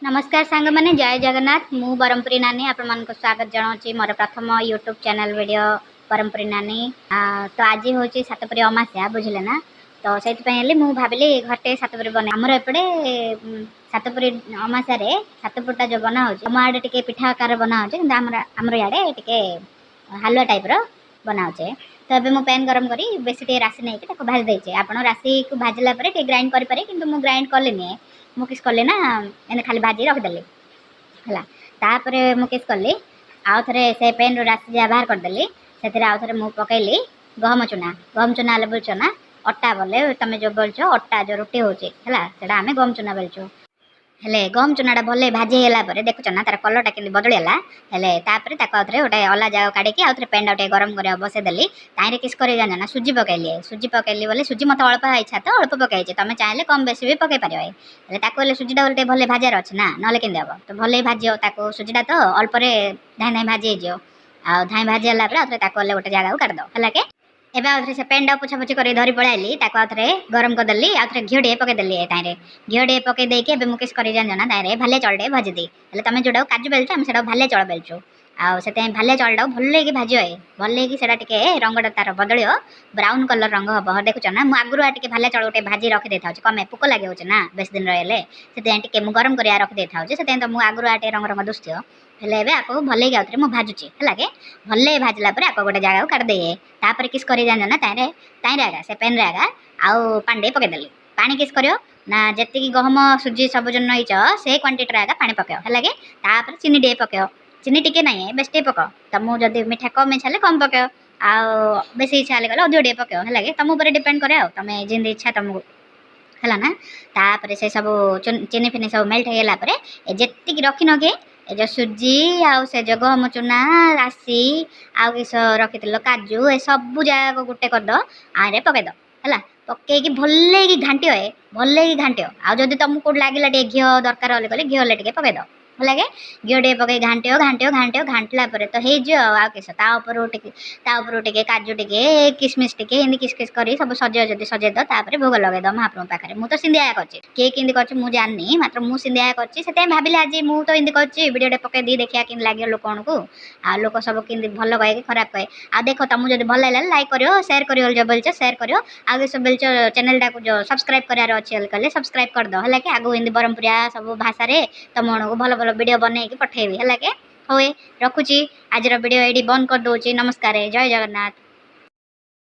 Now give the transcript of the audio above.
ନମସ୍କାର ସାଙ୍ଗମାନେ, ଜୟ ଜଗନ୍ନାଥ। ମୁଁ ବ୍ରହ୍ମପୁରୀ ନାନୀ ଆପଣମାନଙ୍କୁ ସ୍ୱାଗତ ଜଣାଉଛି ମୋର ପ୍ରଥମ ୟୁଟ୍ୟୁବ୍ ଚ୍ୟାନେଲ୍ ଭିଡ଼ିଓ ବ୍ରହ୍ମପୁରୀ ନାନୀ। ତ ଆଜି ହେଉଛି ସାତପୁରୀ ଅମାସ୍ୟା, ବୁଝିଲେ ନା? ତ ସେଇଥିପାଇଁ ହେଲେ ମୁଁ ଭାବିଲି ଘରଟେ ସାତପୁରୀ ବନାଏ। ଆମର ଏପଟେ ସାତପୁରୀ ଅମାସ୍ୟାରେ ସାତପୁରୀଟା ଯେଉଁ ବନା ହେଉଛି, ଆମ ଆଡ଼େ ଟିକେ ପିଠା ଆକାରରେ ବନା ହେଉଛି, କିନ୍ତୁ ଆମର ଇଆଡ଼େ ଟିକେ ହାଲୁଆ ଟାଇପ୍ର ବନା ହେଉଛି। ତ ଏବେ ମୁଁ ପ୍ୟାନ୍ ଗରମ କରି ବେଶୀ ଟିକେ ରାଶି ନେଇକି ତାକୁ ଭାଜି ଦେଇଛି। ଆପଣ ରାଶିକୁ ଭାଜିଲା ପରେ ଟିକେ ଗ୍ରାଇଣ୍ଡ କରିପାରିବେ, କିନ୍ତୁ ମୁଁ ଗ୍ରାଇଣ୍ଡ କଲିନି। ମୁଁ କିସ କଲି ନା, ଏମିତି ଖାଲି ଭାଜିକି ରଖିଦେଲି। ହେଲା, ତାପରେ ମୁଁ କିସ କଲି, ଆଉ ଥରେ ସେ ପ୍ୟାନ୍ରୁ ରାଶି ଯାହା ବାହାର କରିଦେଲି, ସେଥିରେ ଆଉ ଥରେ ମୁଁ ପକେଇଲି ଗହମ ଚୁନା। ଗହମ ଚୁନା ହେଲେ ବୁଝୁଛ ନା, ଅଟା ବୋଲେ ତମେ ଯେଉଁ ବୋଲୁଛ, ଅଟା ଯେଉଁ ରୁଟି ହେଉଛି ହେଲା, ସେଇଟା ଆମେ ଗହମ ଚୁନା ବୋଲୁଛୁ। ହେଲେ ଗହମ ଚୁନାଟା ଭଲ ଭାଜି ହେଇଗଲା ପରେ ଦେଖୁଛ ନା, ତାର କଲର୍ଟା କେମିତି ବଦଳିଗଲା। ହେଲେ ତାପରେ ତାକୁ ଆଉଥରେ ଗୋଟେ ଅଲଗା ଜାଗା କାଢ଼ିକି ଆଉଥରେ ପ୍ୟାନ୍ଟା ଟିକେ ଗରମ କରିବାକୁ ବସେଇଦେଲି। ତାହିଁରେ କିସ କରି ଜାଣିଛ ନା, ସୁଜି ପକେଇଲି। ସୁଜି ପକେଇଲି ବୋଲେ ସୁଜି ମୋତେ ଅଳ୍ପ ଇଚ୍ଛା ତ ଅଳ୍ପ ପକେଇଛି, ତମେ ଚାହିଁଲେ କମ୍ ବେଶୀ ବି ପକେଇ ପାରିବ। ହେଲେ ତାକୁ ହେଲେ ସୁଜିଟା ଟିକେ ଭଲ ଭାଜିବାର ଅଛି ନା, ନହେଲେ କେମିତି ହେବ? ତ ଭଲ ଭାଜିବ ତାକୁ। ସୁଜିଟା ତ ଅଳ୍ପରେ ଧାଇଁ ଧାଇଁ ଭାଜି ହେଇଯିବ। ଆଉ ଧାଇଁ ଭାଜି ହେଲା ପରେ ଆଉଥରେ ତାକୁ ହେଲେ ଗୋଟେ ଜାଗାକୁ କାଢ଼ିଦେବ। ହେଲା କେ, ଏବେ ଆଉଥରେ ସେ ପ୍ୟାନ୍ଟା ପୋଛାପୋଛି କରି ଧରି ପଳେଇଲି, ତାକୁ ଆଉଥରେ ଗରମ କରିଦେଲି, ଆଉଥରେ ଘିଅ ଟିକେ ପକେଇଦେଲି। ତାହିଁରେ ଘିଅ ଟିକେ ପକେଇ ଦେଇକି ଏବେ ମୁଁ କିସ କରି ଜାଣିଛ ନା, ତାହିଁରେ ଭାଲିଆ ଚାଉଳ ଟିକେ ଭାଜିଦିଏ। ହେଲେ ତମେ ଯେଉଁଟାକୁ କାଜୁ ବେଲୁଛ, ଆମେ ସେଇଟାକୁ ଭାଲିଆ ଚାଉଳ ବେଲୁଛୁ। ଆଉ ସେଥିପାଇଁ ଭାଲିଆ ଚାଉଳଟାକୁ ଭଲ ହେଇକି ଭାଜିବ। ଭଲ ହେଇକି ସେଇଟା ଟିକେ ରଙ୍ଗଟା ତାର ବଦଳିବ, ବ୍ରାଉନ୍ କଲର୍ ରଙ୍ଗ ହେବ। ଦେଖୁଛ ନା, ମୁଁ ଆଗରୁ ଟିକେ ଭାଲିଆ ଚାଉଳ ଟିକେ ଭାଜି ରଖିଦେଇଥାଉଛି। କମେ ପୋକ ଲାଗିଯାଉଛି ନା ବେଶୀ ଦିନ ରହିଲେ, ସେଥିପାଇଁ ଟିକେ ମୁଁ ଗରମ କରିବା ରଖିଦେଇଥାଉଛି। ସେଥିପାଇଁ ତ ମୁଁ ଆଗରୁ ଟିକେ ରଙ୍ଗ ରଙ୍ଗ ଦୁଶୁଥିବ। ହେଲେ ଏବେ ଆକୁ ଭଲ ହେଇକି ଆଉଥରେ ମୁଁ ଭାଜୁଛି। ହେଲା କି, ଭଲ ଭାଜିଲା ପରେ ଆକୁ ଗୋଟେ ଜାଗାକୁ କାଢ଼ିଦିଏ। ତାପରେ କିସ କରି ଜାଣିଛ ନା, ତାହିଁରେ ଆଗା ସେ ପ୍ୟାନ୍ରେ ଆଗା ଆଉ ପାଣି ଟିକେ ପକେଇଦେଲି। ପାଣି କିସ କରିବ ନା, ଯେତିକି ଗହମ ସୁଜି ସବୁ ଯେଉଁ ନେଇଛ, ସେ କ୍ୱାଣ୍ଟିଟିରେ ଆଗା ପାଣି ପକାଇବ। ହେଲା କି, ତାପରେ ଚିନି ଟିକେ ପକାଇବ। ଚିନି ଟିକେ ନାହିଁ, ବେଶୀ ଟିକେ ପକାଅ। ତମକୁ ଯଦି ମିଠା କମ୍ ଇଚ୍ଛା ହେଲେ କମ୍ ପକାଇବ, ଆଉ ବେଶୀ ଇଚ୍ଛା ହେଲେ ଗଲେ ଅଧିକ ଟିକେ ପକାଇବ। ହେଲା କି, ତମ ଉପରେ ଡିପେଣ୍ଡ କରେ, ଆଉ ତମେ ଯେମିତି ଇଚ୍ଛା ତମକୁ। ହେଲା ନା, ତାପରେ ସେ ସବୁ ଚିନି ଫିନି ସବୁ ମେଲ୍ଟ ହେଇଗଲା ପରେ ଏ ଯେତିକି ରଖିନ କି, ଏ ଯେଉଁ ସୁଜି ଆଉ ସେ ଯେଉଁ ଗହମ ଚୁନା, ରାଶି ଆଉ କିସ ରଖିଥିଲ, କାଜୁ, ଏ ସବୁ ଜାଗାକୁ ଗୋଟେ କରିଦେବ, ଆରେ ପକାଇଦେବ। ହେଲା, ପକେଇକି ଭଲକି ଘାଣ୍ଟିବ, ଏ ଭଲକି ଘାଣ୍ଟିବ। ଆଉ ଯଦି ତମକୁ କେଉଁଠି ଲାଗିଲା ଟିକେ ଘିଅ ଦରକାର ବୋଲି କହିଲେ, ଘିଅ ହେଲେ ଟିକେ ପକାଇଦେବ। ହେଲା କି, ଘିଅ ଟିକେ ପକେଇ ଘାଣ୍ଟିବ, ଘାଣ୍ଟିବ, ଘାଣ୍ଟିବ। ଘାଣ୍ଟିଲା ପରେ ତ ହେଇଯିବ। ଆଉ କିସ, ତା ଉପରୁ ଟିକେ କାଜୁ ଟିକେ, କିସମିସ୍ ଟିକେ, ଏମିତି କିସ୍ କିସ୍ କରି ସବୁ ସଜେଇ, ଯଦି ସଜେଇ ଦବ, ତାପରେ ଭୋଗ ଲଗେଇଦବ ମହାପ୍ରଭୁଙ୍କ ପାଖରେ। ମୁଁ ତ ସିନ୍ଧିଆ କରିଛି, କିଏ କେମିତି କରିଛି ମୁଁ ଜାଣିନି, ମାତ୍ର ମୁଁ ସିନ୍ଧିଆ କରିଛି। ସେଥିପାଇଁ ଭାବିଲି ଆଜି ମୁଁ ତ ଏମିତି କରିଛି, ଭିଡ଼ିଓଟେ ପକେଇ ଦେଇ ଦେଖିବା କେମିତି ଲାଗିବ ଲୋକମାନଙ୍କୁ, ଆଉ ଲୋକ ସବୁ କେମିତି ଭଲ କହେ କି ଖରାପ କହେ। ଆଉ ଦେଖ, ତମକୁ ଯଦି ଭଲ ଲାଗିଲା, ଲାଇକ୍ କରିବ, ସେୟାର କରିବ, ଯେଉଁ ବୋଲଛ ସେୟାର କରିବ। ଆଉ ଏସବୁ ବୋଲଛ, ଚ୍ୟାନେଲଟାକୁ ଯେଉଁ ସବସ୍କ୍ରାଇବ୍ କରିବାର ଅଛି ବୋଲି କହିଲେ ସବସ୍କ୍ରାଇବ୍ କରିଦେବ। ହେଲା କି, ଆଗକୁ ଏମିତି ବ୍ରହ୍ମପୁରିଆ ସବୁ ଭାଷାରେ ତମମାନଙ୍କୁ ଭଲ ଭଲ ଭିଡ଼ିଓ ବନେଇକି ପଠେଇବି। ହେଲା କି, ହଉ ରଖୁଛି, ଆଜିର ଭିଡ଼ିଓ ଏଇଠି ବନ୍ଦ କରିଦେଉଛି। ନମସ୍କାର, ଜୟ ଜଗନ୍ନାଥ।